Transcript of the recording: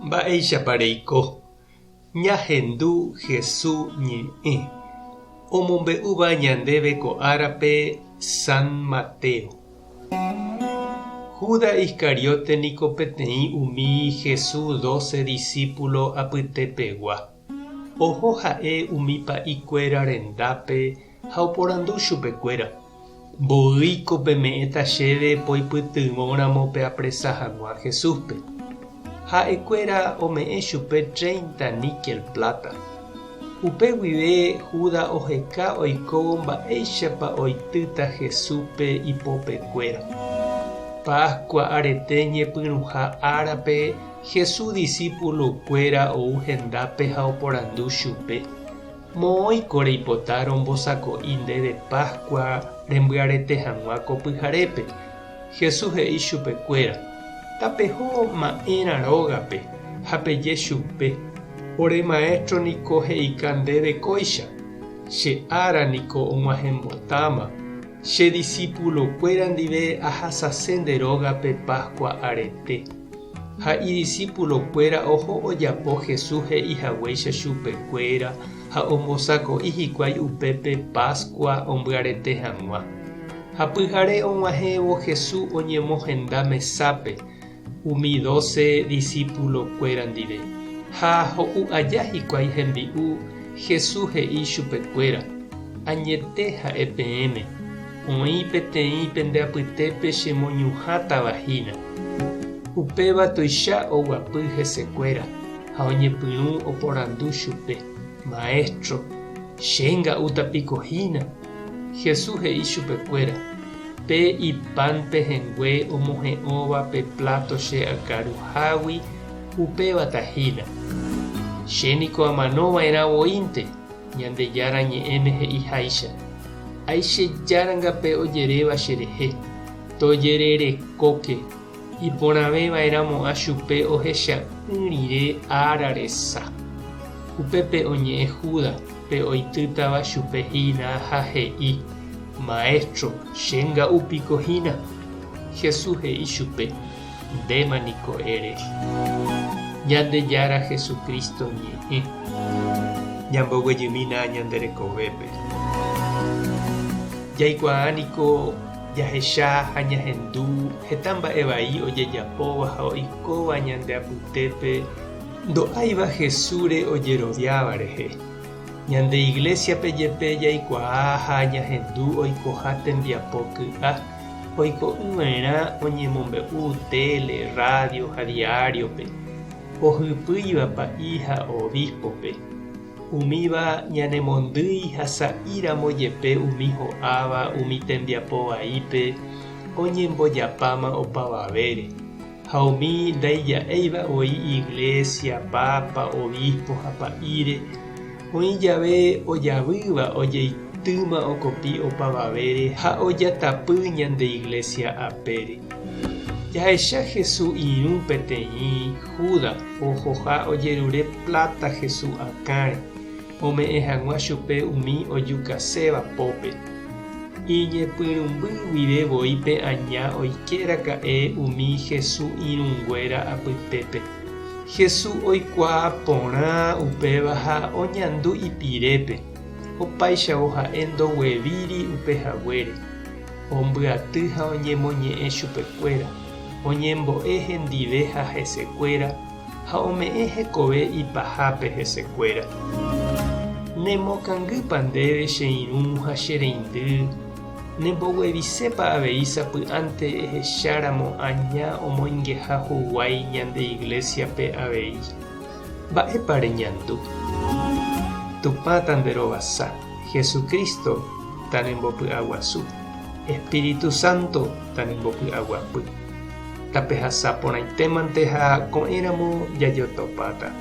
Mba'éichapa reiko? Ñahendu Hesu ñe'ẽ, omombe'úva ñandéve ko árape San Mateo. Judas Iscariote niko peteĩ umi Hesu dóse disípulo apytepegua. Oho ha'e umi pa'i kuéra rendápe ha oporandu chupekuéra, Mboýiko peme'ẽta chéve poipytyvõ ramo peapresa hag̃ua Jesúspe? Ha'ekuéra ome'ẽ chupe treinta níkel pláta. Upe guive Judas oheka oikóvo mba'éichapa oitýta Jesúspe ipopekuéra. Páskua arete ñepyrũha árape Jesús disípulokuéra ou hendápe ha oporandu chupe, Moõiko reipota rombosako'i ndéve Páskua rembyarete hag̃ua ko pyharépe? Jesús he'i chupekuéra, Tapeho ma'ẽrã rógape ha peje chupe, Ore Maéstro niko he'ika ndéve kóicha, Che ára niko og̃uahẽmbotáma, che disípulokuéra ndive ahasase nde rógape Páskua arete. Ha idisípulokuéra oho ojapo Jesús he'i haguéicha chupekuéra ha ombosako'i hikuái upépe Páskua ombyarete hag̃ua. Ha pyhare og̃uahẽvo Jesús oñemohenda mesápe umi dóse disípulokuéra ndive. Ha ho'u aja hikuái hembi'u, Jesús he'i chupekuéra, Añete ha'e peẽme, Oĩ peteĩ pende apytépe chemoñuhãtava hína. Upéva tuicha oguapy hesekuéra ha oñepyrũ oporandu chupe, Maéstro, che nga'úta piko hína? Jesús he'i chupekuéra, Pe ipan pehẽngue omohe'õva pe pláto che akaruhágui, upévata hína. Che niko amano va'erã voínte, Ñandejára Ñe'ẽme he'iháicha, Aichejáranga pe ojeréva cherehe, tojererekóke, iporãve va'erãmo'ã chupe ohecha'ỹ rire ára resa. Upépe oñe'ẽ Judas, pe oitýtava chupe hína, ha he'i, Maestro, che nga'u piko hína? Jesús he'i chupe, Ndéma niko ere. Ñandejára Jesucristo ñe'ẽ. Ñamboguejymína ñande rekovépe. Jaikuaa niko jahecha ha ñahendu heta mba'e vai ojejapóva ha oikóva ñande apytépe ndo'áiva Jesúsre ojeroviáva rehe. Ñande Iglésiape jepe jaikuaa ha ñahendu oikoha tembiapo ky'a. Oiko'ỹva'erã oñemombe'u téle, rrádio ha diáriope, ohypýiva pa'i ha obíspope. Umíva ñanemondýi ha sa'íramo jepe umi ho'áva umi tembiapo vaípe oñembojapáma opavavére, ha umi ndaija'éiva voi iglésia, pápa, obispo ha pa'íre, Oĩ jave ojavýva ojeitýma okopi opavavére ha ojatapy ñande iglésia apére. Jahecha Hesu irũ peteĩ Judas ohoha ojerure pláta Hesu akãre ome'ẽ hag̃ua chupe umi ojukaséva pópe. Iñepyrũmby guive voi pe aña oike raka'e umi Hesu irũnguéra apytépe. Jesús oikuaa porã upéva ha oñandu ipirépe, opáichavo ha'e ndoguevíri upe haguére. Ombyaty ha oñemoñe'ẽ chupekuéra, oñembo'e hendive ha hesekuéra ha ome'ẽ hekove ipahápe hesekuéra. Nemokangýpa ndéve che irũ ha che reindy? Nemboguevisépa avei sapy'ánte ehecháramo aña omoingeha huguái ñande iglésiape avei? Mba'épa reñandu? Tupã tanderovasa, Jesucristo tanembopy'aguasu, Espíritu Santo tanembopy'aguapy. Tapehasa porãitémante ha ko'ẽramo jajotopáta.